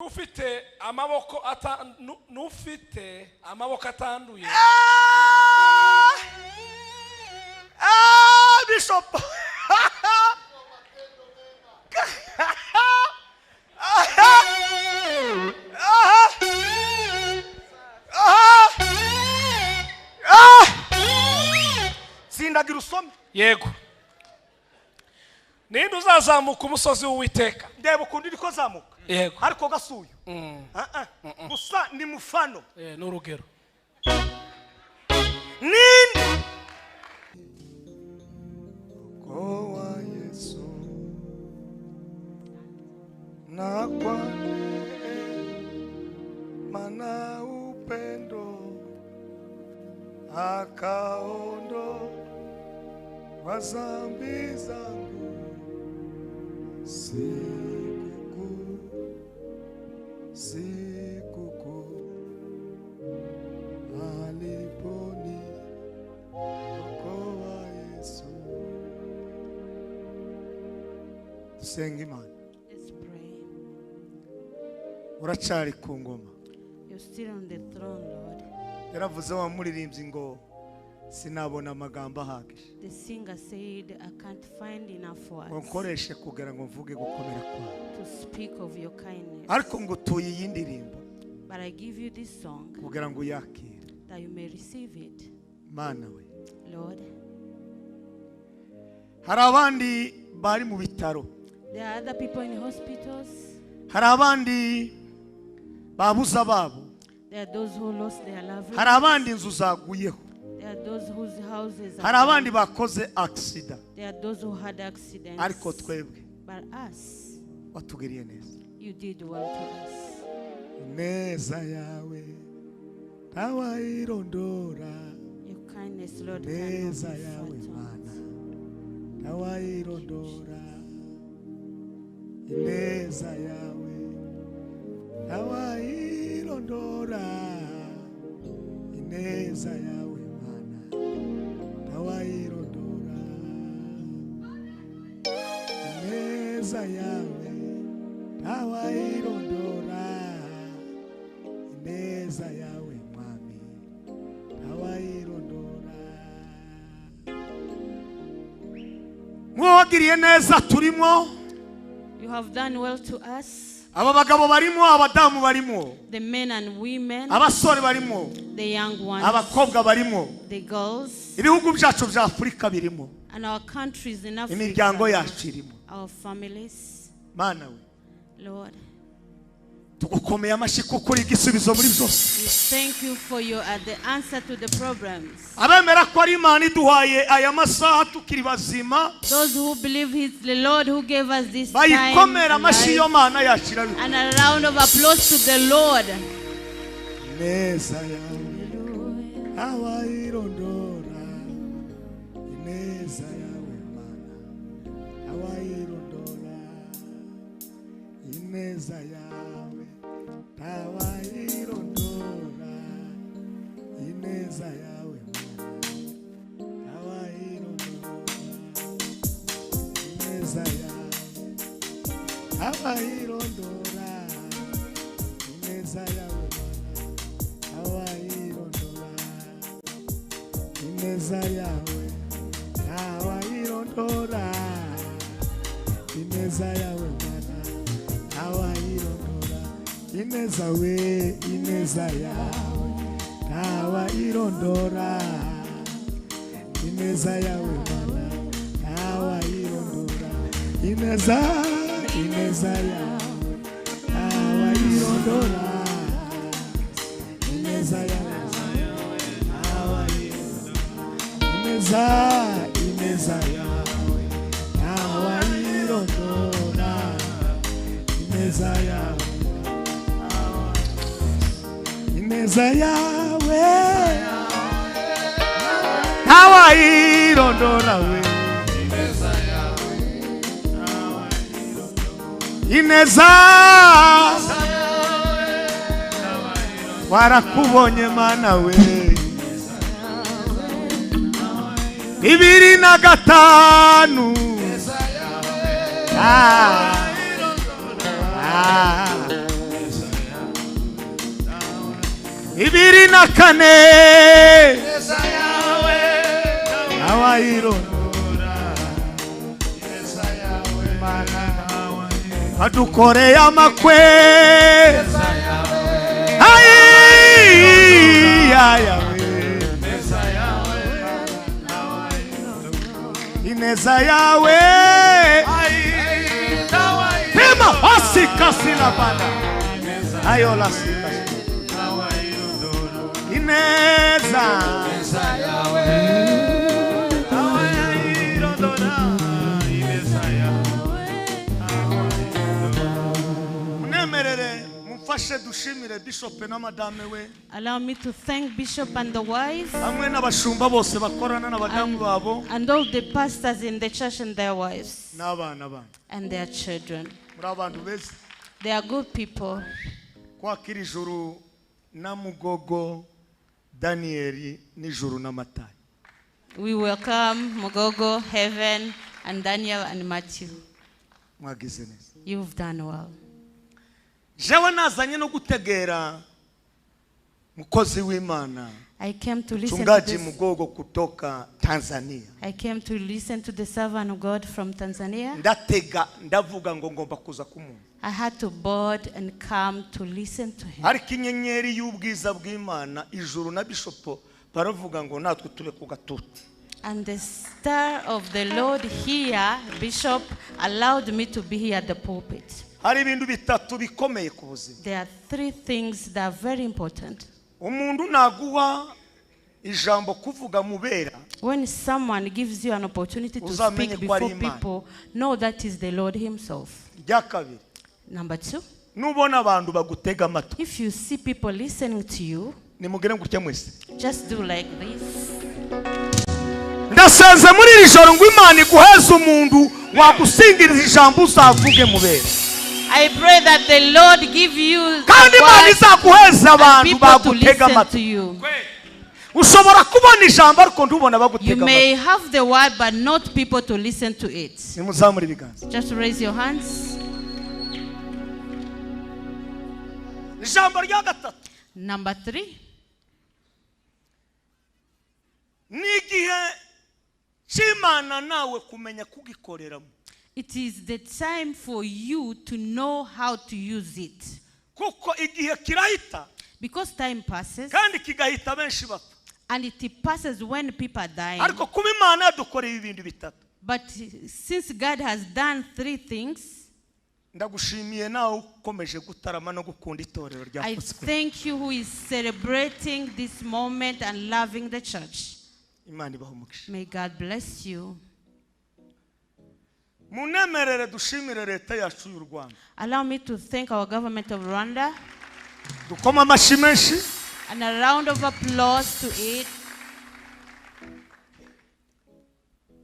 Ufite amaboko n'ufite amaboko atanduye. Ah, bishop. Sindagira usome. Yego. Ninde uzazamuka umusozi w'Uwiteka? Ndeba ukuntu iriko zamuka. Yego. Ariko gasuye. Gusa ni mufano. N'urugero. Ninde? Kwa Yesu na kwa mana upendo akaondo wa dhambi zangu sikukuu aliponi okoa Yesu. Dusenga Imana. Let's pray. Uracari ku ngoma. You're still on the throne, Lord. Yaravuze wa muririmbyi ngo sinabona amagambo ahagije. The singer said, I can't find enough words ngo nkoreshe kugira ngo mvuge gukomera kwawe. to speak of your kindness. Ariko ngo utuye iyi ndirimbo. But I give you this song kugira ngo uyakire. that you may receive it. Mana we. Lord. Hari abandi bari mu bitaro. There are other people in hospitals. Hari abandi babuze ababo. There are those who lost their loved ones. Hari abandi inzu zaguyeho. There are those whose houses are Hari abandi bakoze accident. There are those who had accidents. Ariko twebwe. But us, watugiriye neza. you did well to us. Ineza yawe ntawayirondora. Your kindness, Lord, cannot Ineza be yawe fathomed. Mana ntawayirondora. Ineza yawe ntawayirondora. Ineza yawe Mana ntawayirondora. Ineza yawe ntawayirondora. Ineza yawe Mwami ntawayirondora. Mwagiriye neza turimo. You have done well to us. Aba bagabo barimo, abadamu barimo, The men and women, abasore barimo, the young ones, abakobwa barimo, the girls, ibihugu byacu bya Afurika birimo, and our countries in imiryango Africa, yacu irimo. our families. Mana we, Lord, tugukomeye amashyi kuko uri igisubizo muri byose. we thank you for your the answer to the problems. Abemera ko ari Imana iduhaye aya masaha tukiri bazima, Those who believe it's the Lord who gave us this time, bayikomera amashyi alive, yo Mana yacu irabikora. and a round of applause to the Lord. Ineza yawe ntawayirondora. Ineza yawe Mana ntawayirondora. Ineza yawe ntawayirondora. Ineza yawe Mana ntawayirondora. Ineza yawe ntawayirondora. Ineza yawe Mana ntawayirondora. Ineza yawe ntawayirondora. Ineza yawe Mana ntawayirondora. Ineza we, ineza yawe ntawayirondora. Ineza yawe Mana ntawayirondora. Ineza, ineza yawe ntawayirondora. Ineza yawe ntawayirondora. Ineza, ineza yawe ntawayirondora. Ineza yawe, ineza yawe ntawayirondora we. Ineza warakubonye Mana we. 2005 24 ineza yawe ntawayirondora ineza yawe Mana adukoreye amakwe ineza yawe pema asikasila bana ayola sikasi ineza yawe munemerere mumfashe dushimire Bishop na madame we. Allow me to thank Bishop and the wife. Hamwe n'abashumba bose bakorana n'abadamu babo. And all the pastors in the church and their wives. N'abana babo. And their children. Muri abantu beza. They are good people. Kwakira ijuru na Mugogo Daniel n'ijuru na Matayo. We welcome Mugogo, Heaven, and Daniel and Matthew. Mwagize neza. You've done well. Jewe nazanye no gutegera mukozi w'Imana. I came to listen to Mchungaji Mugogo kutoka Tanzania. I came to listen to the servant of God from Tanzania. Ndatega ndavuga ngo ngomba kuza kumwumva. I had to board and come to listen to him. Ariko inyenyeri y'ubwiza bw'Imana ijuru na Bishop baravuga ngo natwe tube ku gatuti. And the star of the Lord here, Bishop, allowed me to be here at the pulpit. Hari ibintu bitatu bikomeye ku buzima. There are three things that are very important. Umuntu naguha ijambo kuvuga mubera. When someone gives you an opportunity to speak before people, know that is the Lord himself. Rya kabiri. Number two. Nubona abantu bagutega amatwi. If you see people listening to you, nimugere gutya mwese. Just do like this. Ndasenze muri iri joro ngo Imana iguheze umuntu wagusingiriza ijambo uzavuge mubera. I pray that the Lord give you kandi Imana izaguheza abantu people to bagutega listen to amatwi. you. Ushobora kubona ijambo ariko ndubona bagutega You amatwi. may have the word but not people to listen to it. Nimuzamure ibiganza. Just raise your hands. Ijambo rya gatatu. Number 3. Ni igihe cy'Imana nawe kumenya kugikoreramo. It is the time for you to know how to use it. Kuko igihe kirahita. Because time passes. Kandi kigahita benshi bapfa. And it passes when people are dying. Ariko kuba Imana yadukoreye ibintu bitatu. But since God has done three things, ndagushimiye nawe ukomeje gutarama no gukunda itorero rya I Foursquare. thank you who is celebrating this moment and loving the church. Imana ibahe umugisha. May God bless you. Munemerere dushimire leta yacu y'u Rwanda. Allow me to thank our government of Rwanda. Dukoma amashyi menshi. And a round of applause to it.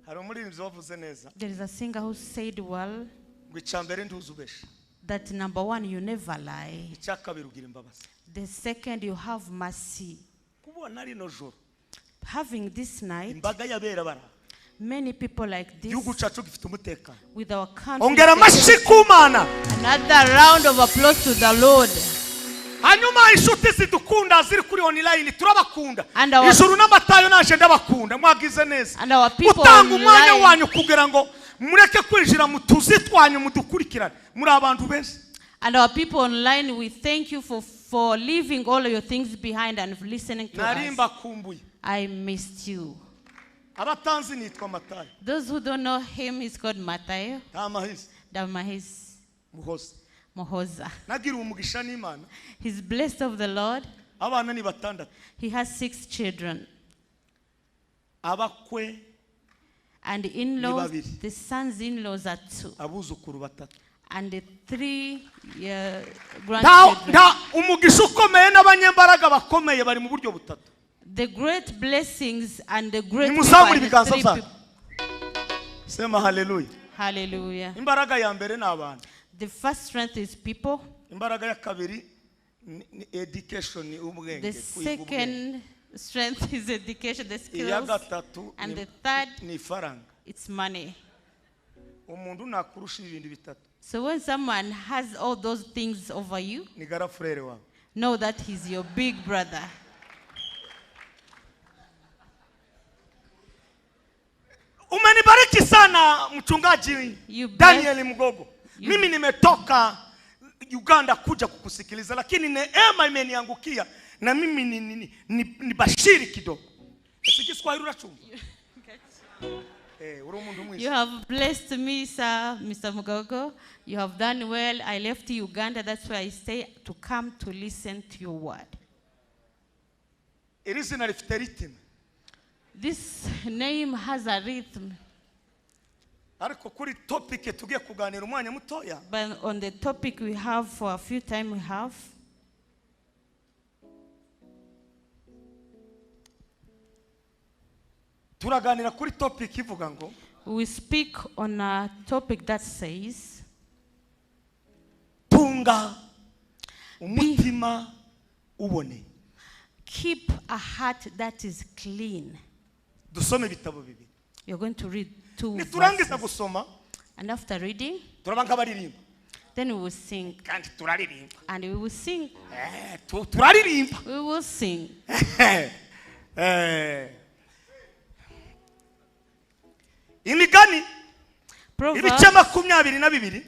Hari umuririmbyi wavuze neza. There is a singer who said well. Ngo icya mbere ntuzubeshe. That number one, you never lie. Icya kabiri ugira imbabazi. The second, you have mercy. Kubona rino joro. Having this night. Imbaga y'abera bara. Many people like this. Igihugu cyacu gifite umutekano. With our country. Ongera amashyi ku Mana. Another round of applause to the Lord. Hanyuma inshuti zidukunda ziri kuri online turabakunda. Ijuru n'amatayo naje ndabakunda mwagize neza. Utanga umwanya wanyu kugira ngo mureke kwinjira mu tuzi twanyu mudukurikirane muri abantu beza. And our people online, we thank you for leaving all your things behind and listening to us. I missed you. Abatanzi nitwa Matayo. Those who don't know him, he's called Matayo. Damahis. Damahis. Muhoza. Muhoza. Nagira umugisha n'Imana. He's blessed of the Lord. Abana ni batandatu. He has 6 children. Abakwe and in-laws, the sons in-laws are 2. Abuzukuru batatu. And the 3 grandchildren. Umugisha ukomeye n'abanyembaraga bakomeye bari mu buryo butatu. The great blessings and the great people are the 3 people. Sema hallelujah. Hallelujah. Imbaraga ya mbere ni abantu. The first strength is people. Imbaraga ya kabiri ni education, ubwenge. The second strength is education, the skills. Iya gatatu and the third ni ifaranga. It's money. Umuntu nakurusha ibintu bitatu. So when someone has all those things over you, ni garafurere wawe. Know that he's your big brother. Umenibariki sana mchungaji Daniel Mgogo. Mimi nimetoka Uganda kuja kukusikiliza, lakini neema imeniangukia na mimi ni bashiri kidogo. You have blessed me, sir, Mr. Mugogo. You have done well. I left Uganda, that's where I stay, to come to listen to your word. This name has a rhythm. But on the topic we have for a few time we have. We speak on a topic that says tunga umutima ubone. Keep a heart that is clean. Dusome ibitabo bibiri. You're going to read two verses. And after reading, then we will sing. And we will sing. We will sing. Imigani ibice 22.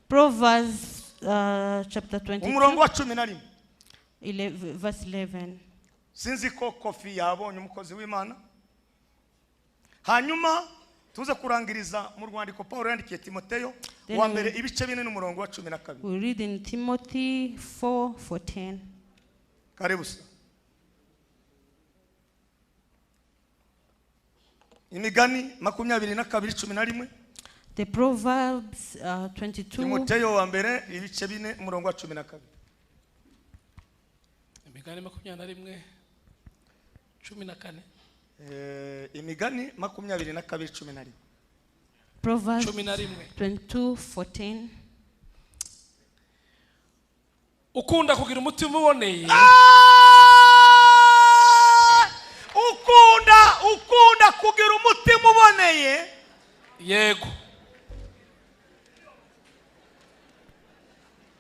Proverbs chapter 22. Umurongo wa 11. Verse 11. Sinzi ko Kofi yabonye umukozi w'Imana. Hanyuma tuze kurangiriza mu rwandiko Paulo yandikiye Timoteyo wa mbere ibice 4 n'umurongo wa 12. We read in Timothy 4:14. Karibu. Imigani 22:11. The Proverbs 22. Timoteyo wa mbere ibice 4 umurongo wa 12. Imigani 21:14. Imigani 22:11. Proverbs 22:14. Ukunda kugira umutima uboneye. Ukunda kugira umutima uboneye. Yego.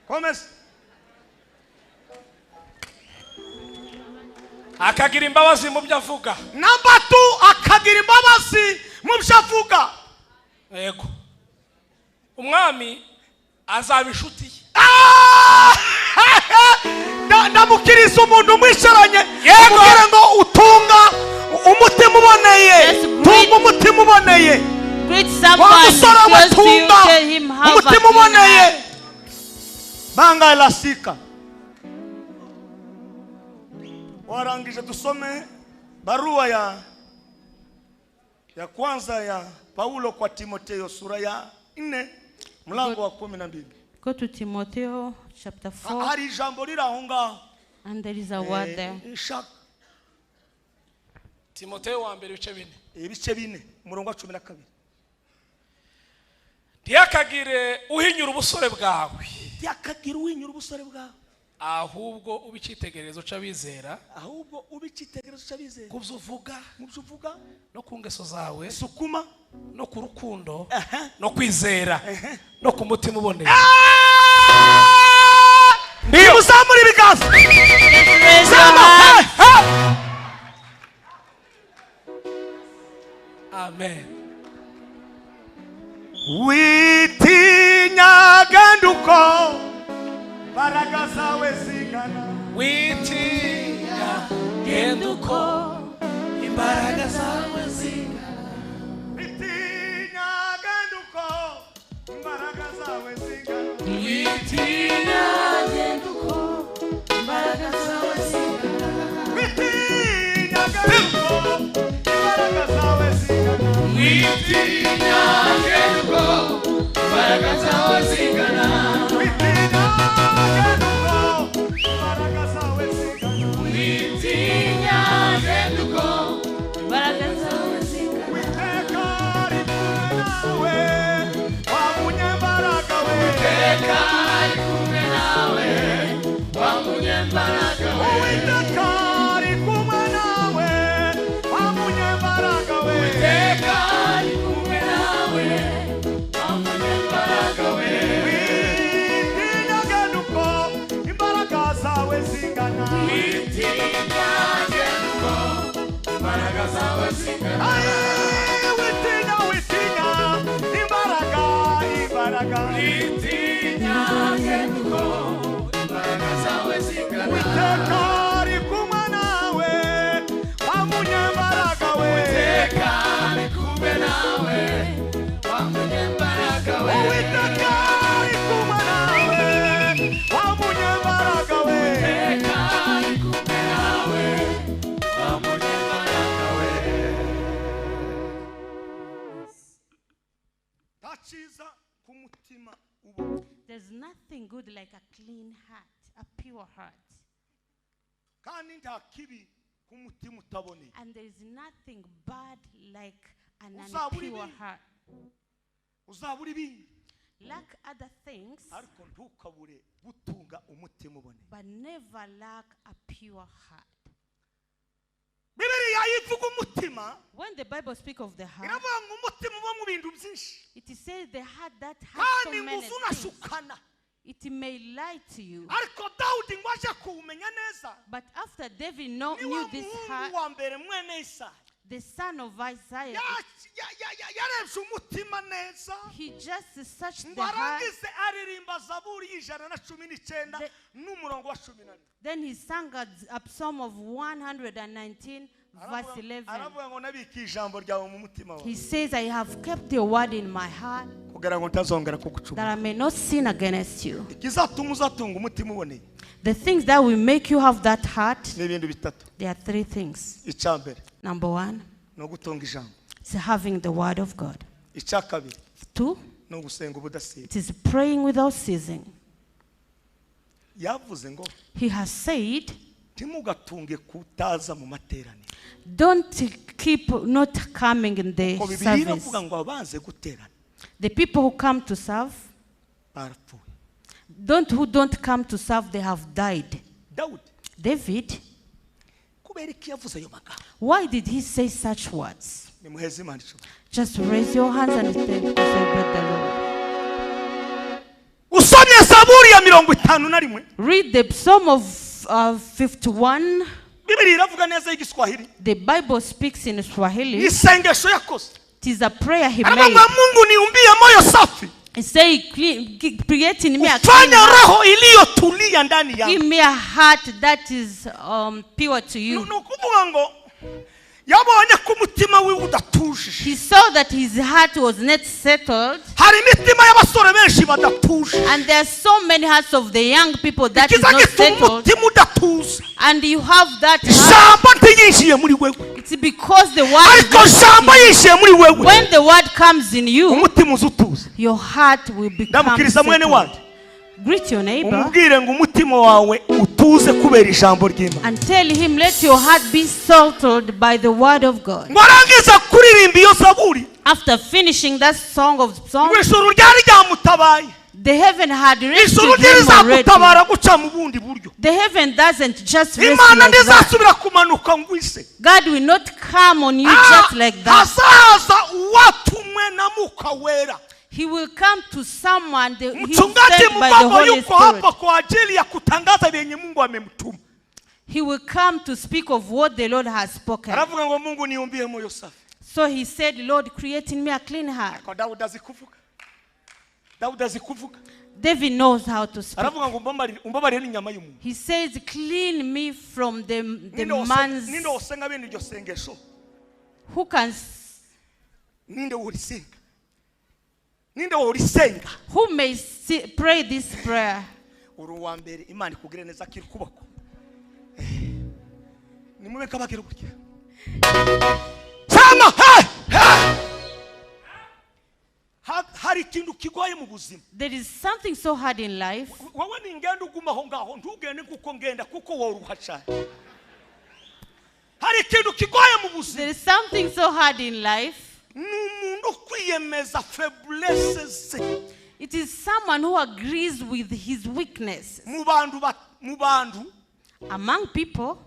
Komeza. Akagira imbabazi mu byo avuga. Number 2, akagira imbabazi mu byo avuga. Yego. Umwami azaba inshuti ye. Ndamukiriza umuntu mwisharanye. Yego. Ngo utunga umutima uboneye. Tunga umutima uboneye. Greet someone close to you, tell him how umutima uboneye. Banga elastika. Warangije tusome barua ya kwanza ya Paulo kwa Timotheo sura ya 4 mlango wa 12. Go to Timotheo chapter 4. Hari ijambo riri aho ngaho. And there is a word there. Timotheo wa mbere ibice 4. Ibice 4 umurongo wa 12. Ntiyakagire uhinyura ubusore bwawe. Ntiyakagire uhinyura ubusore bwawe. Ahubwo ube icyitegererezo cy'abizera. Ahubwo ube icyitegererezo cy'abizera. Ku byo uvuga, mu byo uvuga, no ku ngeso zawe, sukuma, no ku rukundo, no kwizera, no ku mutima uboneye. Ndiyo. Uzamura ibiganza. Amen. Witinya ganduko mbaraga zawe zingana. Witinya genduko imbaraga zawe zingana. Witinya genduko imbaraga zawe zingana. Witinya genduko imbaraga zawe zingana. Witinya genduko imbaraga zawe zingana. Witinya genduko imbaraga zawe zingana. Witinya genduko imbaraga zawe zingana. Witinya genduko imbaraga zawe zingana. Uwiteka ari kumwe nawe wa munyembaraga we. Uwiteka ari kumwe nawe wa munyembaraga we. Uwiteka ari kumwe nawe wa munyembaraga we. Uwiteka ari kumwe nawe wa munyembaraga we. Witinya genduko imbaraga zawe zingana. Witinya genda imbaraga zawe zingana. Witinya witinya imbaraga imbaraga. Witinya genda imbaraga zawe zingana. Uwiteka ari kumwe nawe wa munyembaraga we. Uwiteka ari kumwe nawe wa munyembaraga we. Uwiteka ari kumwe nawe wa munyembaraga we. Uwiteka ari kumwe nawe wa munyembaraga we. Nta cyiza k'umutima ubona. There's nothing good like a clean heart, a pure heart. Kandi nta kibi k'umutima utaboneye. And there is nothing bad like an Uzabura impure ibindi. heart. Uzabura ibindi. Lack other things, ariko ntukabure gutunga umutima uboneye. but never lack a pure heart. Bibiliya ivuga umutima, When the Bible speaks of the heart, iravuga ngo umutima uba mu bintu byinshi. it says the heart that has so Kandi ngo many things, unashukana. it may lie to you. Ariko Dawudi ngo aje kuwumenya neza, But after David ni knew wa this muhungu heart, wa mbere mwene Isayi. the son of Isaiah, Yarebye umutima neza, he just searched ngo the heart. arangize aririmba Zaburi y'119 n'umurongo wa 11. Then he sang a psalm of 119, verse 11. Aravuga ngo nabika ijambo ryawe mu mutima wawe He says, I have kept your word in my heart, kugira ngo ntazongera kugucumura. that I may not sin against you. Ikizatuma uzatunga umutima uboneye The things that will make you have that heart, ni ibintu bitatu. there are three things. Icya mbere Number one, ni ugutunga ijambo. it's having the word of God. Icya kabiri Two, ni ugusenga ubudasiba. it is praying without ceasing. Yavuze ngo He has said, ntimugatunge kutaza mu materaniro. don't keep not coming in the Ko Bibiliya service. iravuga ngo abanze guterana The people who come to serve, barapfuye. don't who don't come to serve, they have died. Dawudi David, kubera iki yavuze ayo magambo? why did he say such words? Nimuheze Imana icubahiro. Just raise your hands and celebrate the Lord. Usomye Zaburi ya 51. Read the Psalm of 51. Bibiliya iravuga neza y'Igiswahili. The Bible speaks in Swahili. Isengesho yakoze. It is a prayer he Aravuga made. ngo Mungu niumbie moyo safi. He said, create in me a clean Ufanye heart. roho iliyotulia ndani yangu. Give me a heart that is pure to you. Ni ukuvuga ngo yabonye ko umutima we udatuje. He saw that his heart was not settled. Hari imitima y'abasore benshi badatuje. And there are so many hearts of the young people that is Ikiza not gituma settled. umutima udatuza. And you have that heart. Ijambo ntiyinjiye muri wewe. It's because the word is Ariko not ijambo in you. yinjiye muri wewe. When the word comes in you, Umutima uza utuza. your heart will become Ndamukiriza mwene settled. wanjye. Greet your neighbor Umubwire ngo umutima wawe utuze kubera ijambo ry'Imana. and tell him, let your heart be settled by the word of God. Ngo arangiza kuririmba iyo zaburi, After finishing that song of songs, ngo ijuru ryari ryamutabaye. the heaven had Ijuru rescued him already. ntirizagutabara guca mu bundi buryo. The heaven doesn't just rescue Imana like that. ntizasubira kumanuka ngo ise. God will not come on you just like that. Hazaza uwatumwe na Mwuka Wera. He will come to someone he is Mchungaji sent by the Mgogo Holy yuko hapa Spirit. kwa ajili ya kutangaza vyenye Mungu amemtuma. He will come to speak of what the Lord has spoken. Aravuga ngo Mungu niumbie moyo safi. So he said, Lord, create in me a clean heart. Kwa Daudi azi kuvuga. Daudi azi kuvuga. David knows how to speak. Aravuga ngo umbabarire n'inyama y'umuntu. He says, clean me from the man's... Ninde wosenga bene iryo sengesho? Who can... Ninde worisenga? Ninde worisenga? Who may pray this prayer? Uri uwa mbere Imana ikugire neza akiri kuboko. Nimube kabagira gutya. Sama hey! Hari ikintu kigoye mu buzima. There is something so hard in life. Wowe ningenda uguma aho ngaho ntugende kuko ngenda kuko woruha cyane. Hari ikintu kigoye mu buzima. There is something so hard in life. Ni umuntu kwiyemeza faiblesse ze. It is someone who agrees with his weakness. Mu bantu Among people.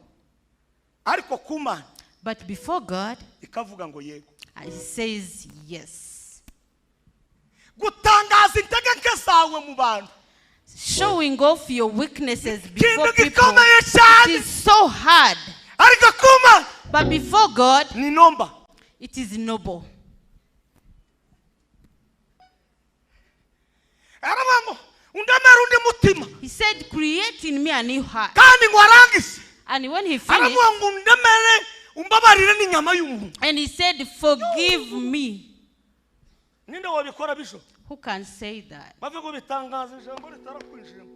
Ariko ku Mana. But before God, ikavuga ngo yego. He says yes. Gutangaza intege nke zawe mu bantu. Showing off your weaknesses before Ikintu people, gikomeye it cyane. is so hard. Ariko kuma But before God, ni nomba. it is noble. Aravuga ngo undemere undi mutima. He said, create in me a new heart. Kandi ngo arangize. And when he finished, Aravuga ngo undemere umbabarire n'inyama y'umuntu. and he said, forgive me. Ninde wabikora bisho? Who can say that? Bave ngo bitangaza ijambo ritarakwinjiramo.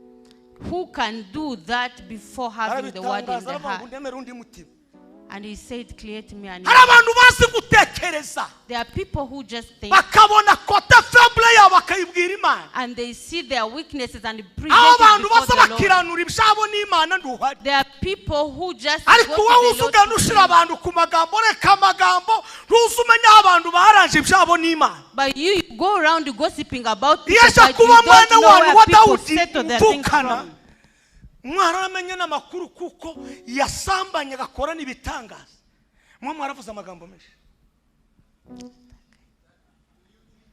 Who can do that before having the word in Arabitangaza the aravuga ngo heart? undemere undi mutima. And he said, create me a new Hari heart. abantu bazi gutekereza. There are people who just think Bakabona côté faible yabo bakayibwira Imana. and they see their weaknesses and present Aho it abantu before baza the Lord. bakiranura ibyabo n'Imana nduhari. There are people who just go Ariko to wowe the uza Lord ugenda to ushira pray. abantu ku magambo, reka amagambo, ntuzi umenya aho abantu baranje ibyabo n'Imana. But you go around gossiping about Iyo people, aje but you kuba don't mwene know wanyu where wa people Dawudi settle their things mvukana, from. mwaramenye n'amakuru kuko yasambanye agakora n'ibitangaza. Mwe mwaravuze amagambo menshi.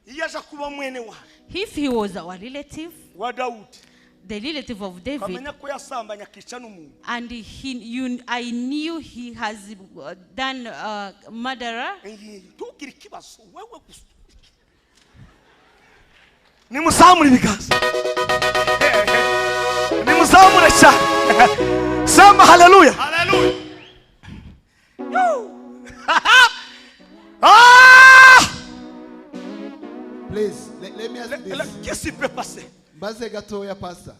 Iyo aje kuba mwene wanyu If he was our relative, wa Dawudi, the relative of David, ukamenya ko yasambanye akica n'umuntu. and I knew he has done murderer. Ntugire ikibazo wewe gusa. Nimuzamure ibiganza. Nimuzamure cyane. Sema haleluya. Haleluya. Ah! Please, let me ask this. Qu'est-ce qui peut passer? Mbaze gatoya, Pastor.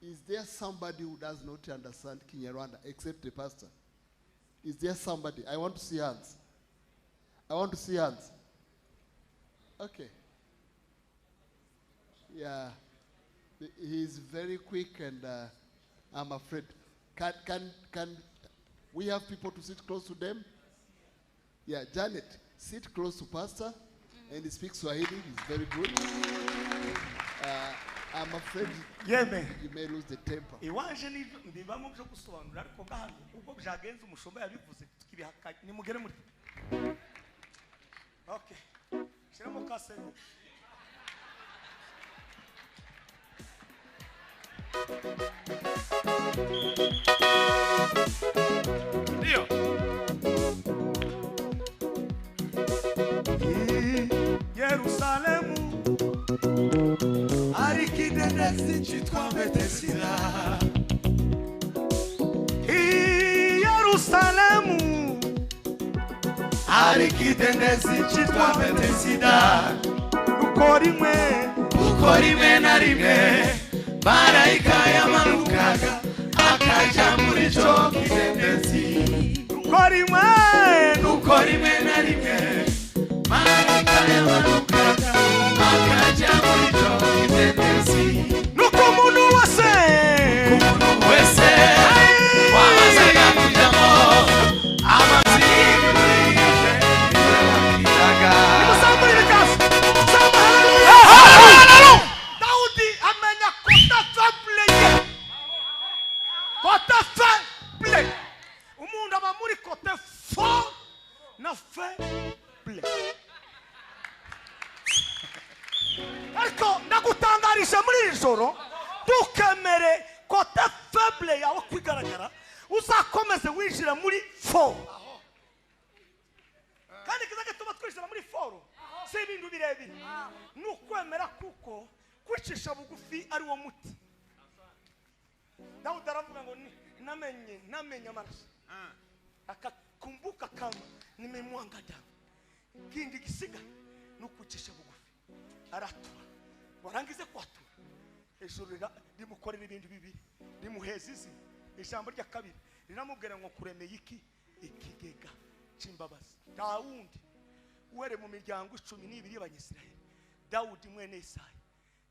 Is there somebody who does not understand Kinyarwanda except the pastor? Is there somebody? I want to see hands. I want to see hands. Okay. Yeah. He's very quick and I'm afraid. Can we have people to sit close to them? Yeah, Janet, sit close to Pastor, and he speaks Swahili. He's very good. I'm afraid Yeme. you may lose the temper. Iwanje ni mbibamo byo gusobanura ariko ngahano ubwo byagenze umushumba yabivuze tukibihakanye nimugere muri. Okay. Shiramo kasenge. Ndio. Yerusalemu Hari ikidendezi cyitwa Betesida. Yerusalemu Hari ikidendezi cyitwa Betesida. Uko rimwe Uko rimwe na rimwe marayika yamanukaga akajya muri icyo kidendezi. Uko rimwe Uko rimwe na rimwe marayika yamanukaga akajya muri icyo kidendezi. Nuko umuntu wese Umuntu wese wabazaga kujyamo amazi y'ibirenge. Nimuzamure ibiganza. Sema haleluya. Daudi amenya côté faible ye. Côté faible. Umuntu aba muri côté fort na faible. Ariko ndagutangarije muri iri joro, ntukemere côté faible yawe kwigaragara, uzakomeze winjira muri fort. Kandi kiza gituma twinjira muri fort si ibintu birebire, ni ukwemera kuko kwicisha bugufi ari wo muti. Dawudi aravuga ngo namenye amaraso, akakumbuka kama nimemwanga damu. Kindi gisigaye ni ukwicisha bugufi. Aratura, warangize kwatura, ijuru rimukorera ibintu bibiri, rimuheza izina. Ijambo rya kabiri riramubwira ngo kuremeye iki ikigega cy'imbabazi. Nta wundi uwere mu miryango 12 y'Abanyisirayeli, Dawudi mwene Isayi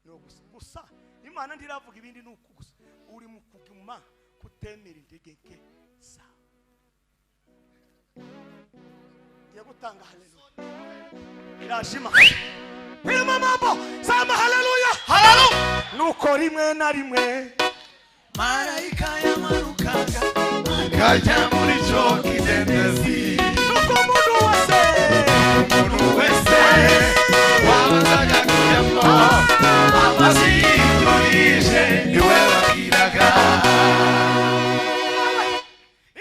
niwe gusa. Gusa Imana ntiravuga ibindi, ni uku gusa uri mu kuguma kutemera intege nke zawe. Ngiye gutanga haleluya. Irashima. Pirima mambo. Sema haleluya. Haleluya. Nuko rimwe na rimwe Marayika yamanukaga akajya muri icyo kidendezi. Nuko umuntu wese Umuntu wese wabazaga kujyamo Amazi yiturije niwe babwiraga.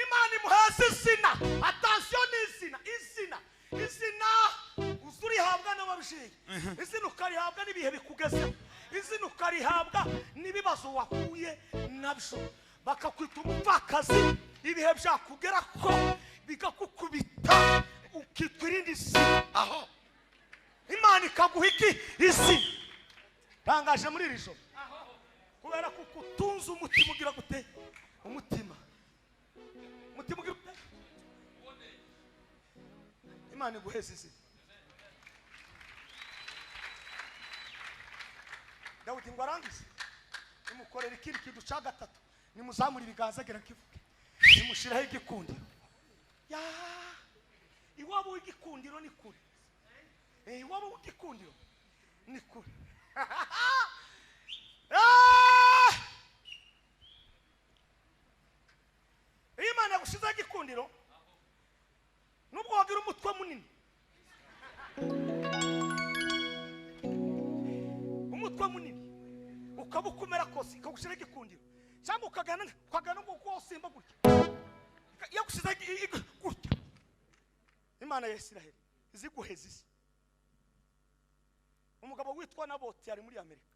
Imana imuheza izina. Attention, ni izina, izina, izina uza urihabwa n'ababyeyi, izina ukarihabwa n'ibihe bikugezeho, izina ukarihabwa n'ibibazo wahuye nabyo, bakakwita umupfakazi, ibihe byakugera ko bikakukubita ukitwa irindi zina. Aho Imana ikaguha iki? Izina. Tangaje muri iri joro, kubera ko utunze umutima ugira gute? Umutima, umutima ugira gute? Imana iguheza izina. Dawudi ngo arangize, nimukorera ikindi kintu cya gatatu, nimuzamura ibiganza agira kivuge, nimushiraho igikundiro. Ya, iwabo w'igikundiro ni kure. Iwabo w'igikundiro ni kure. Ah! Iyo Imana yagushizeho igikundiro, nubwo wagira umutwe munini, umutwe munini ukaba ukomera kose, ikagushyiraho igikundiro, cyangwa ukagana ukagana nk'uko wosimba gutya, yagushizeho gutya. Imana ya Isiraheli iziguheza isi. Umugabo witwa Naboti yari muri Amerika,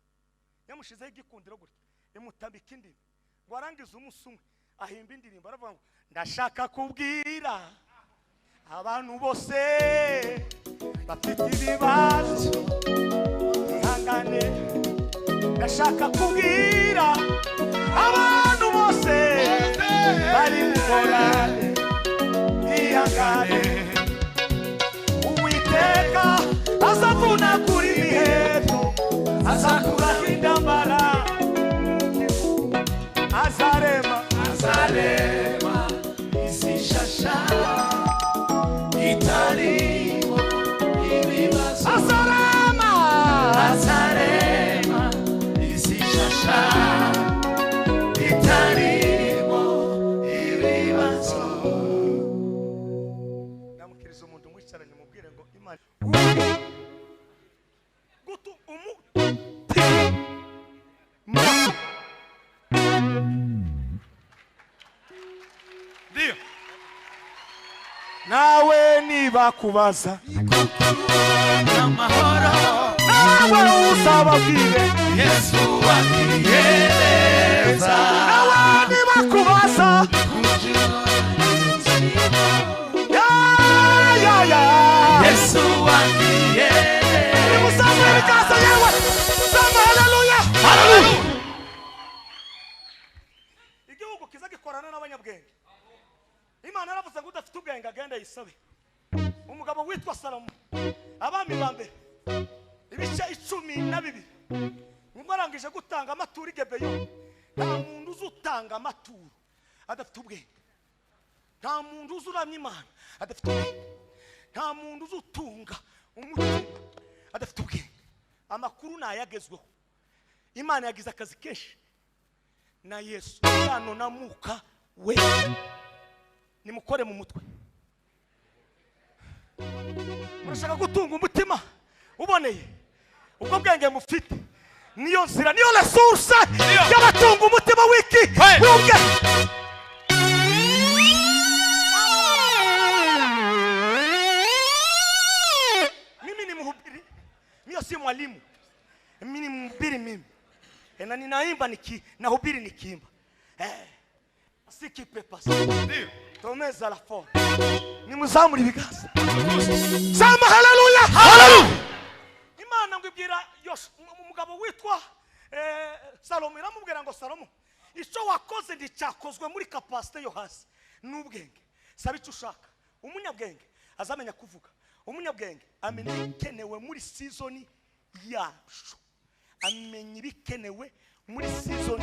yamushizeho igikundiro gutya, imutambika indimi, ngo arangize umunsi umwe ahimba indirimbo, aravuga ngo ndashaka kubwira abantu bose bafite ibibazo ihangane, ndashaka kubwira abantu bose bari mu ngorane ihangane, Uwiteka azavunagura imiheto, azakuraho intambara, azarema, azarema isi nshasha itarimo ibibazo. Azarema, azarema isi nshasha itarimo ibibazo. Ndamukiriza umuntu mwicaranye, mubwire ngo Imana gutu umutima. Ndio Nawe niba kubaza amahoro, nawe uzababwire Yesu akiyereza. Nawe niba kubaza ya ya ya Yesu akiyereza. Nimuzamure ibiganza yewe, sema haleluya. Haleluya. Igihugu kiza gikorana n'abanyabwenge. Imana yaravuze ngo udafite ubwenge agende yisabe. Umugabo witwa Salomo, abami ba mbere ibice 12, nibwo arangije gutanga amaturo i Gebeyoni. Nta muntu uzi utanga amaturo adafite ubwenge, nta muntu uzi uramya Imana adafite ubwenge, nta muntu uzi utunga umutima adafite ubwenge. Amakuru ni ayagezweho. Imana yagize akazi kenshi na Yesu sano na Mwuka we. Nimukore mu mutwe. Murashaka gutunga umutima uboneye, ubwo bwenge mufite niyo nzira, niyo resource y'abatunga umutima w'iki w'ubwenge. Mimi ni mhubiri, mimi si mwalimu, mimi ni mhubiri mimi, na ninaimba niki nahubiri nikiimba. Sikipepa tomeza la forme, nimuzamura ibiganza, sema haleluya. Haleluya. Imana ngo ibwira umugabo witwa Salomo, iramubwira ngo Salomo, icyo wakoze nticyakozwe muri capacité yo hasi n'ubwenge, saba icyo ushaka. Umunyabwenge azamenya kuvuga, umunyabwenge amenya ibikenewe muri season yacu, amenya ibikenewe muri season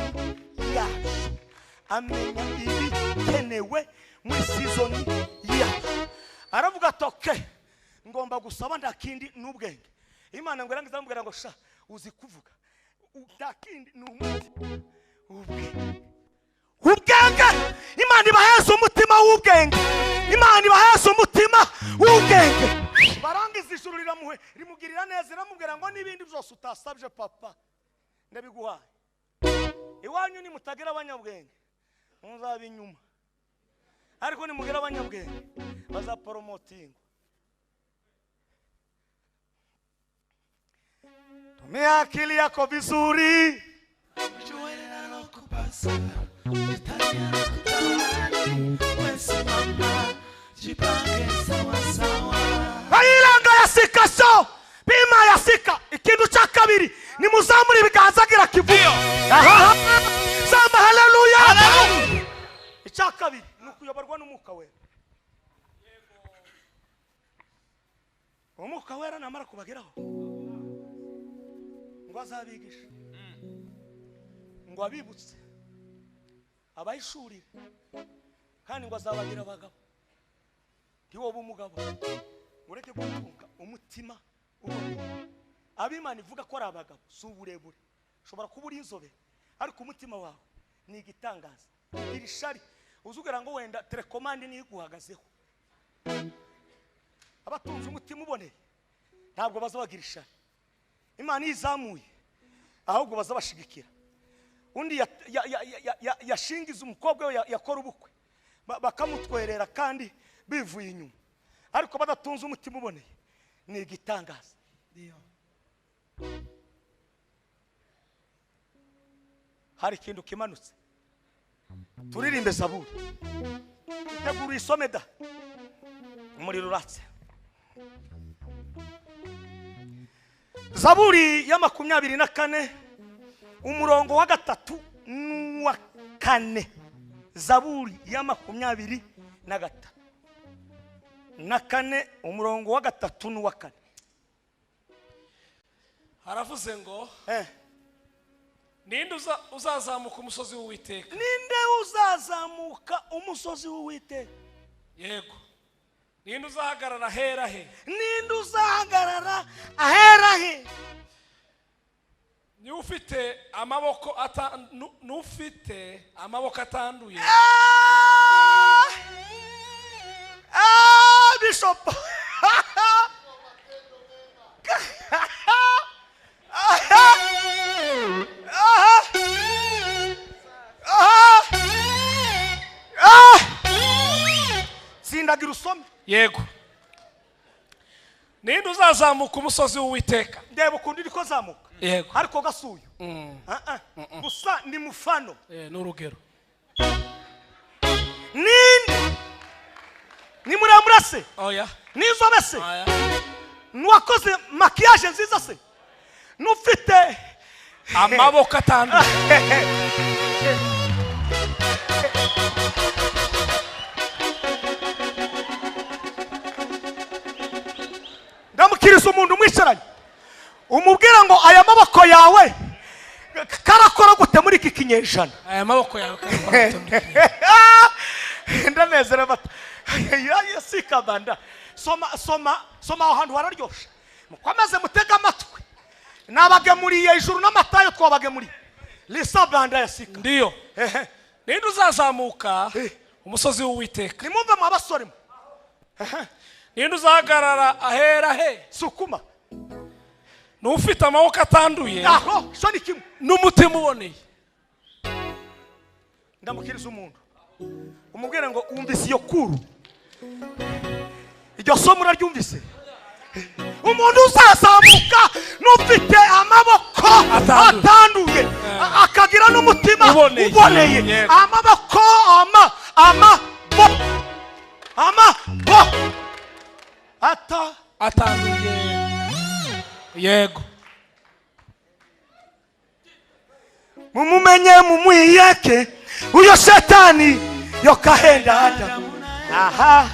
yacu, amenya ibikenewe muri season yacu. Aravuga ati okay, ngomba gusaba ndakindi n'ubwenge. Imana ngo irangiza amubwira ngo sha uzi kuvuga, ndakindi ni umutima ubwenge. Ubwenge, Imana ibaheza umutima w'ubwenge, Imana ibaheza umutima w'ubwenge. Barangiza Ijuru riramuhe, rimugirira neza, riramubwira ngo n'ibindi byose utasabye papa ndabiguhaye. Iwanyu nimutagira abanyabwenge muzaba inyuma, ariko nimugira abanyabwenge bazaporomotingwa. Tumia akili yako vizuri. Ayilanga yasika so bima yasika. Ikintu cya kabiri ni muzamura ibiganza gira kivuyo. Samba haleluya. Icya kabiri ni ukuyoborwa n'Umwuka Wera. Umwuka Wera namara kubageraho ngo azabigisha, ngo abibutse, abayishurire, kandi ngo azabagira abagabo. Ntiwoba umugabo ureke gutunga umutima uboneye. Abimana ivuga ko ari abagabo si uburebure, ushobora kuba uri inzobe ariko umutima wawe ni igitangaza. Iri shari uzugira ngo wenda telekomande niyo iguhagazeho. Abatunze umutima uboneye ntabwo bazabagira ishari. Imana izamuye ahubwo bazabashigikira. Undi yashingiza umukobwa we yakora ubukwe bakamutwerera kandi bivuye inyuma, ariko badatunze umutima uboneye ni igitangaza. Hari ikintu kimanutse. Turirimbe zaburi, tegura isome da umuriro uratse. Zaburi ya 24 umurongo wa 3 n'uwa 4. Zaburi ya 23 na 4 umurongo wa 3 n'uwa 4. Haravuze ngo ninde uzazamuka umusozi w'Uwiteka? Ninde uzazamuka umusozi w'Uwiteka? Yego. Ninde uzahagarara ahera he? Ninde uzahagarara ahera he? Ni ufite amaboko ufite amaboko atanduye. Bishop. Sindagira usome. Yego. Ninde uzazamuka umusozi w'Uwiteka? Ndeba ukundi niko zamuka. Yego. Ariko gasuye. Gusa ni mufano. N'urugero. Ninde? Ni muremure se? Oya. N'inzobe se? Oya. N'uwakoze maquillage nziza se? N'ufite amaboko atanduye. Ndamukiriza umuntu umwicaranye, umubwira ngo aya maboko yawe karakora gute muri iki kinyejana? Aya maboko yawe karakora gute muri iki kinyejana? Ndanezera bata. Yasikabanda. Soma soma soma aho hantu hararyoshe. Mukomeze mutega amatwi. Nabagemuriye ijuru n'amatayo twabagemuriye. Lisabanda yasika. Ndiyo. Ninde uzazamuka umusozi w'Uwiteka? Nimumve mwa basore mwe. Ninde uzahagarara ahera he? Sukuma. N'ufite amaboko atanduye. Aho, sho ni kimwe. N'umutima uboneye. Ndamukiriza umuntu. Umubwire ngo wumvise iyo kuru. Iryo somo uraryumvise? Umuntu uzazamuka n'ufite amaboko atanduye akagira n'umutima uboneye. Amaboko ama ama bo ama bo ata atanduye. Yego. Mumumenye mumwiyeke uyo shetani yokahenda Adamu. Aha.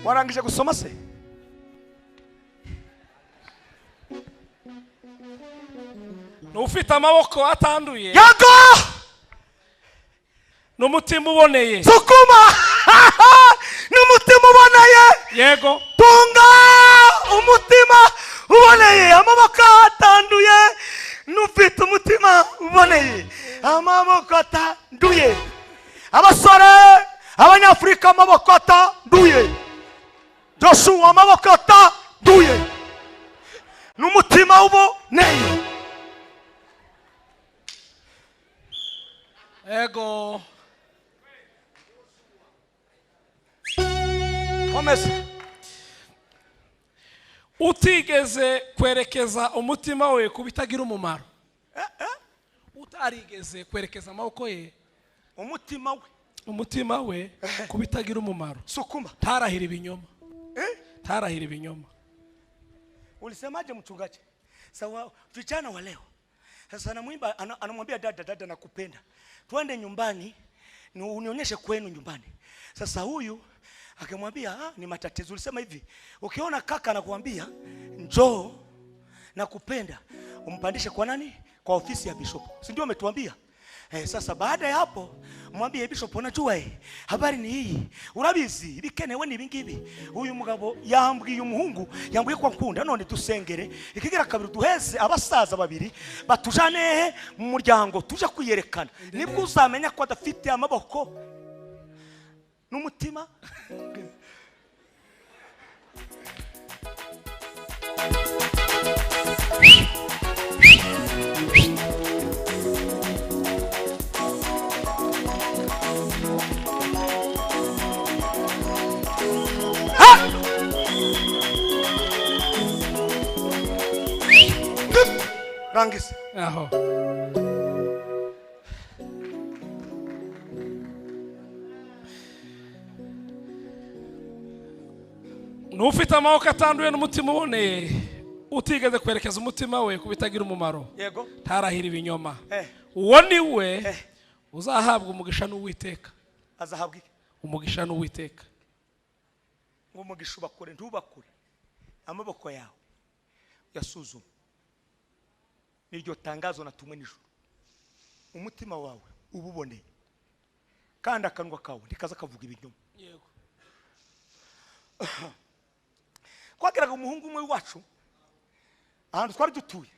Warangije gusoma se? N'ufite amaboko atanduye. Yego. N'umutima uboneye. Sukuma. N'umutima uboneye. Yego. Tunga umutima uboneye, amaboko atanduye, n'ufite atanduye. Abasore abanyafurika amaboko atanduye. Joshua amaboko atanduye n'umutima uboneye. Ego. Komeza. Utigeze kwerekeza umutima we ku bitagira umumaro. Utarigeze kwerekeza amaboko ye, umutima we ku bitagira umumaro. Sukuma. Tarahira ibinyoma. Tarahira ibinyoma. Ulisemaje mchungaji? Sawa, vijana wa leo. Sasa anamuimba, anamwambia dada, dada nakupenda. Twende nyumbani, unionyeshe kwenu nyumbani. Sasa huyu akamwambia, ni matatizo. Ulisema hivi, ukiona kaka anakuambia njoo nakupenda, umpandishe kwa nani? Kwa ofisi ya bishop. Si ndio umetuambia? Sasa baada ya hapo mwambie bishop, unajua habari ni hii. Urabizi bikenewe ni bingibi. Uyu mugabo yambwiye umuhungu, yambwiye kwa nkunda none dusengere. Ikigira kabiri duheze abasaza babiri batujane mu muryango tuje kwiyerekana. Nibwo uzamenya ko adafite amaboko n'umutima. Rangis. Aho. N'ufite amaboko atanduye n'umutima uboneye, utigeze kwerekeza umutima we ku bitagira umumaro. Yego. Tarahira ibinyoma. Uwo ni we uzahabwa umugisha n'Uwiteka. Azahabwa iki? Umugisha n'Uwiteka. Ngo umugisha ubakure ntubakure. Amaboko yawe yasuzuma. Niryo tangazo natumwe n'ijuru. Umutima wawe ububoneye. Kandi akanwa kawe ntikaza kavuga ibinyoma. Yego. Kwageraga umuhungu umwe wacu ahantu twari dutuye,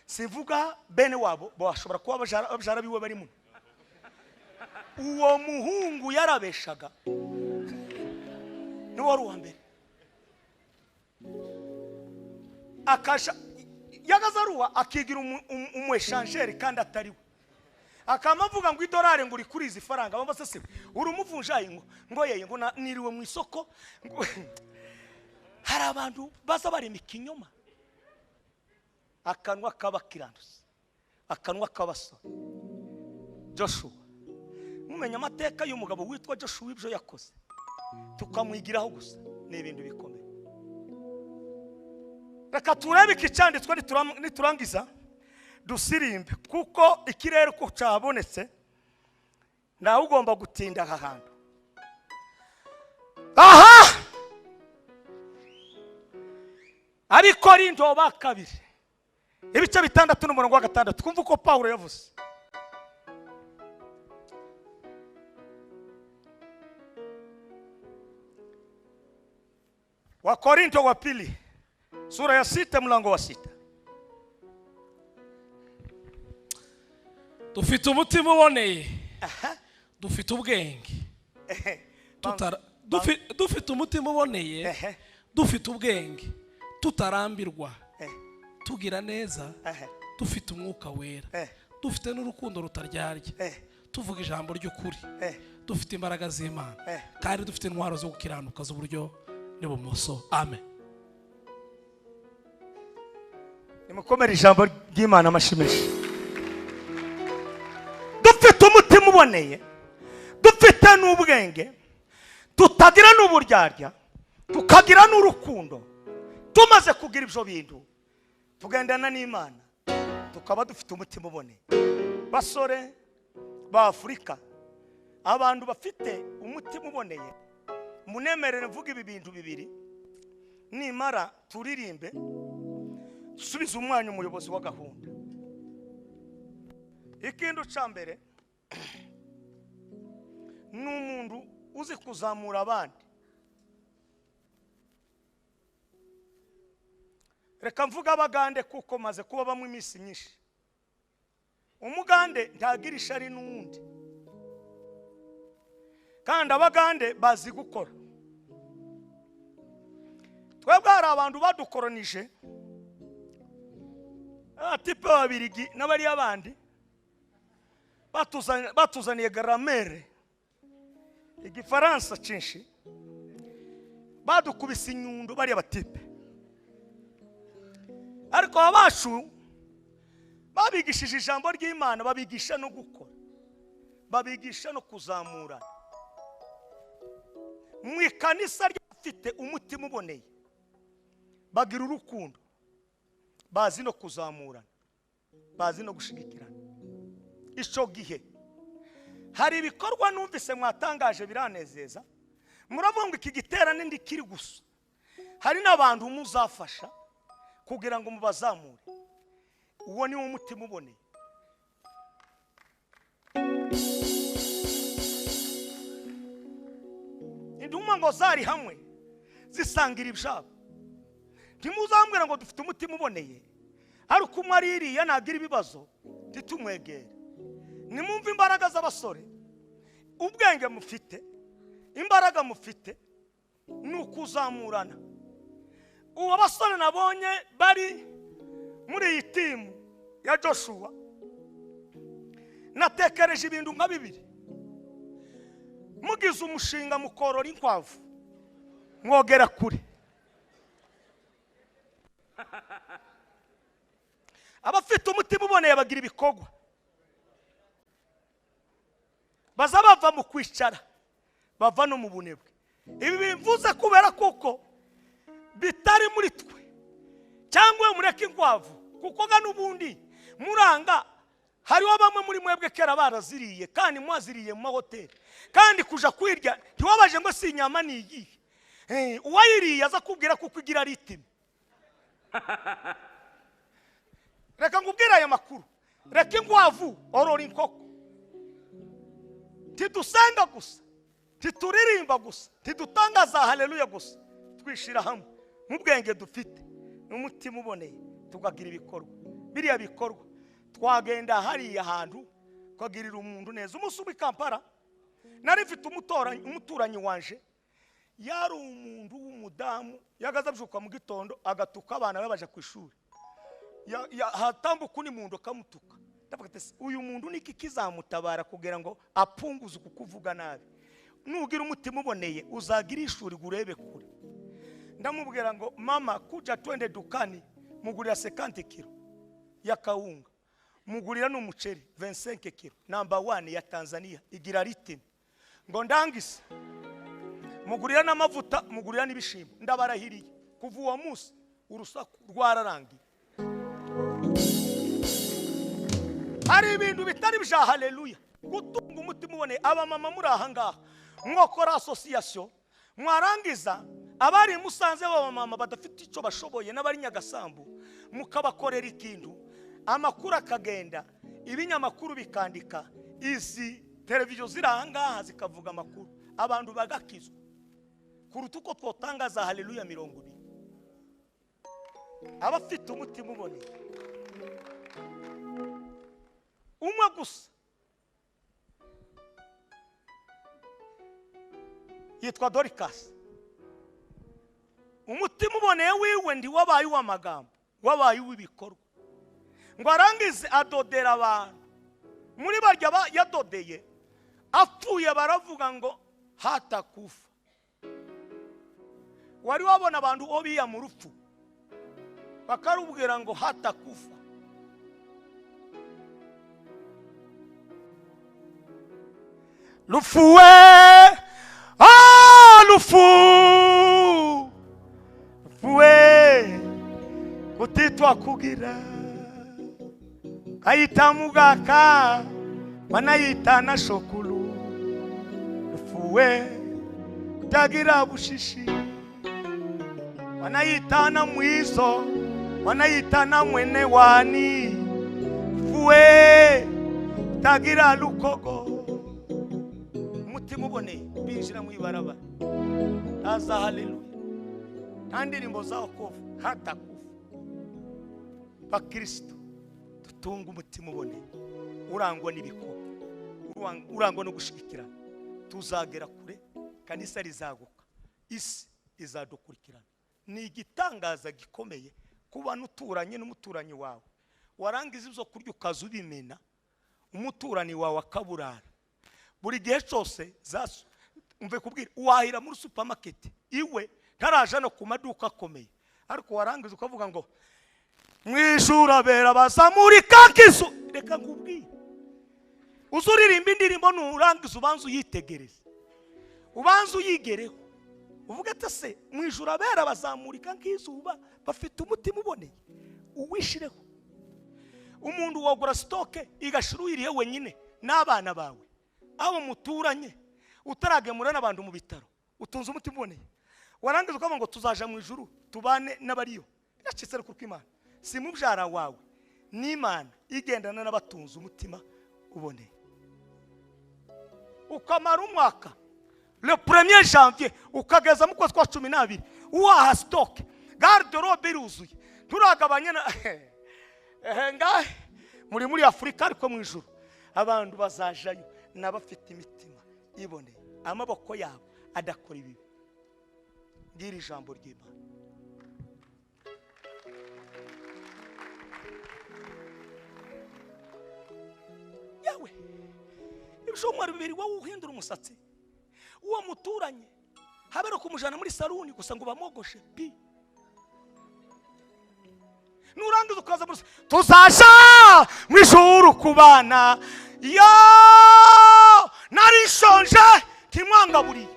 simvuga bene wabo bashobora kuba abajara biwe bari muno. Uwo muhungu yarabeshaga, ni wari uwa mbere. Akasha yagazaruwa akigira umu échangeur kandi atari we. Akamavuga ngo idolari ngo uri kuri izi faranga, bamba se uri umuvunjayi ngo yeye ngo niriwe mu isoko. Hari abantu baza barema ikinyoma. Akanwa kabakiranduza, akanwa kabasore. Joshua, mumenya amateka y'umugabo witwa Joshua ibyo yakoze, tukamwigiraho gusa ni ibintu bikomeye. Reka turebe icyanditswe niturangiza dusirimbe, kuko ikirere ko cyabonetse nawe ugomba gutinda aha hantu. Aha Abikorinto ba kabiri ibice 6 n'umurongo wa 6, twumva uko Paulo yavuze. Wakorinto wa pili sura ya 6 mlango wa 6. Dufite umutima uboneye, dufite ubwenge. Dufite umutima uboneye, dufite ubwenge, tutarambirwa, tugira neza, dufite umwuka wera, dufite n'urukundo rutaryarya, tuvuga ijambo ry'ukuri, dufite imbaraga z'Imana, kandi dufite intwaro zo gukiranuka z'uburyo n'ibumoso. Amen. Nimukomere ijambo ry'Imana amashimisha. Dufite umutima uboneye, dufite n'ubwenge, tutagira n'uburyarya, tukagira n'urukundo. Tumaze kugira ibyo bintu, tugendana n'Imana, tukaba dufite umutima uboneye. Basore ba Afurika, abantu bafite umutima uboneye, munemerere mvuga ibi bintu bibiri, nimara turirimbe subiza umwanya umuyobozi wa gahunda. Ikintu ca mbere ni umuntu uzi kuzamura abandi. Reka mvuga abagande kuko maze kuba bamwe iminsi myinshi. Umugande ntagira ishari n'uwundi. Kandi abagande bazi gukora. Twebwe hari abantu badukoronije, abatipe b'Ababirigi n'abariya bandi batuzaniye grammaire, igifaransa cyinshi, badukubise inyundo bariya batipe. Ariko abacu babigishije ijambo ry'Imana, babigisha no gukora, babigisha no kuzamurana. Mu ikanisa ryafite umutima uboneye, bagira urukundo, bazi no kuzamurana, bazi no gushigikirana. Ico gihe hari ibikorwa numvise mwatangaje biranezeza. Muravuga ngo iki giterane ndikiri gusa, hari n'abantu muzafasha kugira ngo mubazamure. Uwo ni wo mutima uboneye. Induma ngo zari hamwe zisangira ibyabo. Ntimuzambwira ngo dufite umutima uboneye, ariko umwe aririya nagira ibibazo titumwegere. Nimumve imbaraga z'abasore, ubwenge mufite, imbaraga mufite ni ukuzamurana. Ubu abasore nabonye bari muri iyi timu ya Joshua, natekereje ibintu nka bibiri. Mugize umushinga mukorora inkwavu, mwogera kure. Abafite umutima uboneye bagira ibikorwa, baza bava mu kwicara, bava no mu bunebwe. Ibi bivuze kubera kuko bitari muri twe, cyangwa mureke inkwavu, kuko ga n'ubundi muranga. Hariho bamwe muri mwebwe kera baraziriye, kandi mwaziriye mu mahoteli, kandi kuja kwirya ntiwabaje ngo si inyama ni iyihe. Uwayiriye aza kubwira kuko igira ritime. Reka ngubwire aya makuru, reka inkwavu, orora inkoko. Tidusenga gusa, tituririmba gusa, tidutangaza haleluya gusa, twishira hamwe mu bwenge dufite n'umutima uboneye, tukagira ibikorwa. Biriya bikorwa twagenda hariya hantu twagirira umuntu neza. Umunsi umwe i Kampala nari mfite umuturanyi wanje, yari umuntu w'umudamu, yagaza abyuka mu gitondo agatuka abana be baje ku ishuri, hatambuka undi muntu akamutuka. Ndavuga ati uyu muntu niki kizamutabara kugira ngo apunguze kukuvuga nabi? Nugira umutima uboneye uzagira ishuri gurebe kure. Ndamubwira ngo mama, kuja twende dukani, mugurira 50 kilo ya kawunga, mugurira n'umuceri 25 kilo number 1 ya Tanzania igira ritime. Ngo ndangise mugurira n'amavuta, mugurira n'ibishimbo. Ndabarahiriye kuva uwo munsi urusaku rwararangiye. Hari ibintu bitari bya haleluya. Gutunga umutima uboneye. Abamama muri aha ngaha mwokora association, mwarangiza abari musanze b'abamama badafite icyo bashoboye n'abari Nyagasambu, mukabakorera ikintu, amakuru akagenda, ibinyamakuru bikandika, izi televiziyo ziri aha ngaha zikavuga amakuru, abantu bagakizwa kuruta uko twotangaza haleluya 20. Abafite umutima uboneye umwe gusa yitwa Dorcas. Umutima uboneye wiwe ndi wabaye uw'amagambo, wabaye uw'ibikorwa. Ngo arangize adodera abantu. Muri barya yadodeye apfuye baravuga ngo hatakufa. Wari wabona abantu obiya mu rupfu bakarubwira ngo hatakufa. Lufu we, ah lufu, lufu we, kutitwa kugira kayita mugaka wanayita na shokulu. Lufu we kutagira bushishi wanayita na mwizo wanayita na mwene wani. Lufu we kutagira lukogo. Umutima uboneye binjira mu ibarabara taza haleluya, nta ndirimbo zaho kuva hatakufa. Bakristo dutunga umutima uboneye urangwa n'ibikorwa, urangwa no gushigikirana, Tuzagera kure, kanisa rizaguka, isi izadukurikirana. Ni igitangaza gikomeye kuba nuturanye n'umuturanyi wawe, warangiza ibyo kurya ukaza ubimena, umuturanyi wawe akaburara. Buri gihe cyose umve kubwira, wahira muri supermarket iwe ntaraja no ku maduka akomeye, ariko warangiza ukavuga ngo mwijuru abera bazamurika nk'izu. Reka nkubwire, uzuririmba indirimbo nurangiza ubanza uyitegereze, ubanza uyigereho, uvuge ati se mwijuru abera bazamurika nk'izuba, bafite umutima uboneye, uwishireho. Umuntu wagura stoke igashira uyiriye wenyine n'abana bawe, abo muturanye, utaragemura n'abantu mu bitaro, utunze umutima uboneye. Warangiza ukavuga ngo tuzaja mu ijuru tubane n'abariyo. Biracitse ariko Imana si mubyara wawe, n'Imana igendana n'abatunze umutima uboneye. Ukamara umwaka le 1er janvier ukageza mu kwezi kwa 12 uwaha stock, garde-robe iruzuye, turagabanye na ngahe muri Afrika, ariko mu ijuru abantu bazajayo n'abafite imitima iboneye, amaboko yabo adakora ibibi. Ngira ijambo ry'Imana. Yawe ibishomwari bibiri wowe uhindura umusatsi uwo muturanye, habera kumujana muri saluni gusa ngo bamogoshe pi. Nurangiza ukaza muri tuzaja mu ijuru kubana, yo nari nshonje ntimwangaburiye,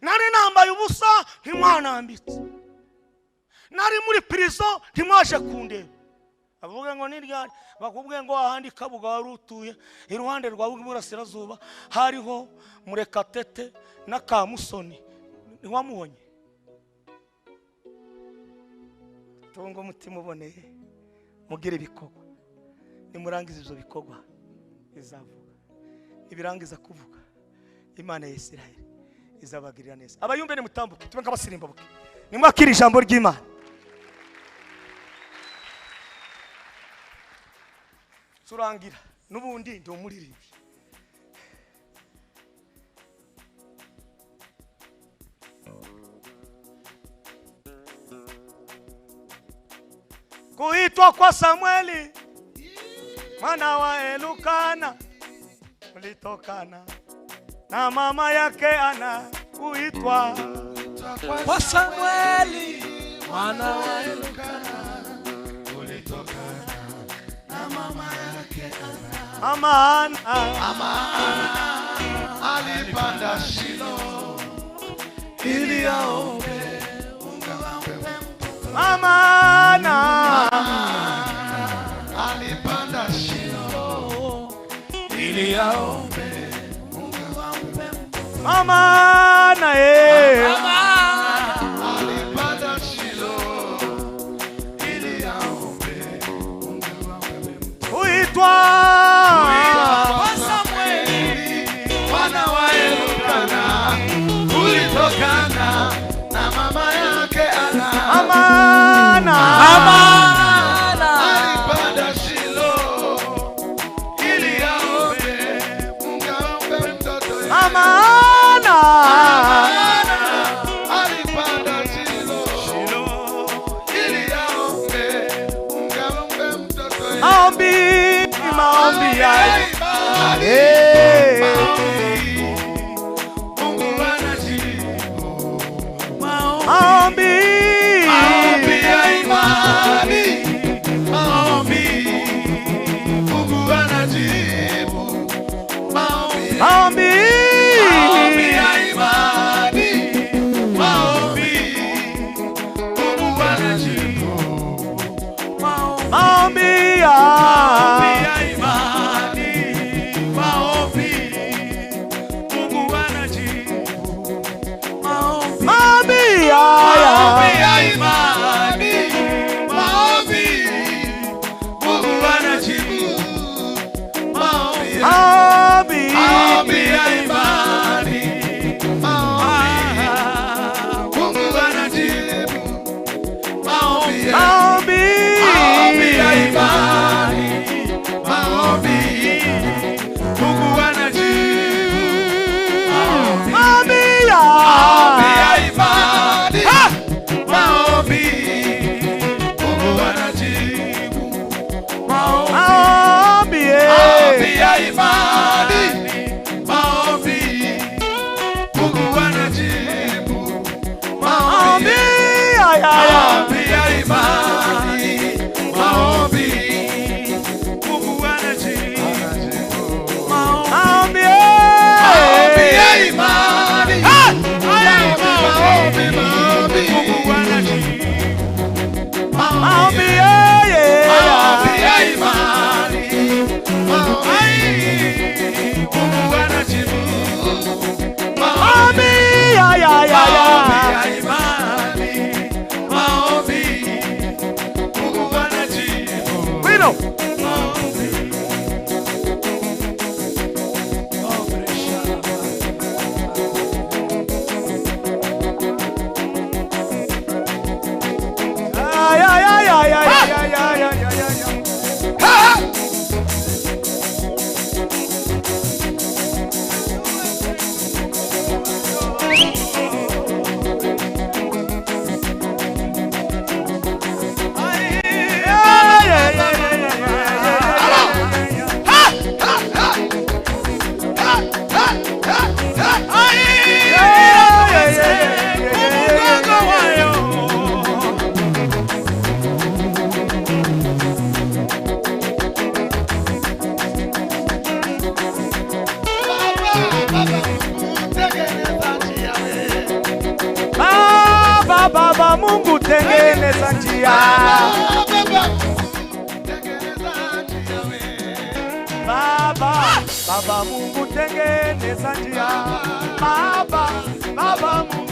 nari nambaye ubusa ntimwanambitse, nari muri prison ntimwaje kundeba. Avuge ngo ni ryari bakubwiye ngo ahandi Kabuga wari utuye iruhande rwawe rw'iburasirazuba hariho Murekatete na Kamusoni, ntiwamubonye? Tungo umutima uboneye, mugire ibikorwa. Nimurangiza ibyo bikorwa bizavuga, nibirangiza kuvuga Imana ya Isirayeli izabagirira neza. Abayumbe nimutambuke tube nk'abasirimba buke, nimwakira ijambo ry'Imana. Turangira n'ubundi ndi umuririmbyi. Kuitwa kwa Samueli mwana wa Elukana ulitokana na mama yake Ana. Kuitwa kwa Samueli mwana wa Elukana ulitokana na mama yake Ana. Mama Ana, mama Ana alipanda Shilo ili aombe Mungu ampe mtoto. Mama Ana alipanda Shilo ili aombe Mungu ampe mtoto. Mama Ana, mama alipanda Shilo ili aombe Mungu ampe mtoto. Uitwa kwa Samueli mwana wa Elukana ulitokana na mama yake Ana. Mama Ana, mama Ana alipanda Shilo ili aombe Mungu ampe mtoto. Mama Ana, Ana Baba Mungu tengeneza njia. Baba, Baba Mungu tengeneza njia. Baba, Baba Mungu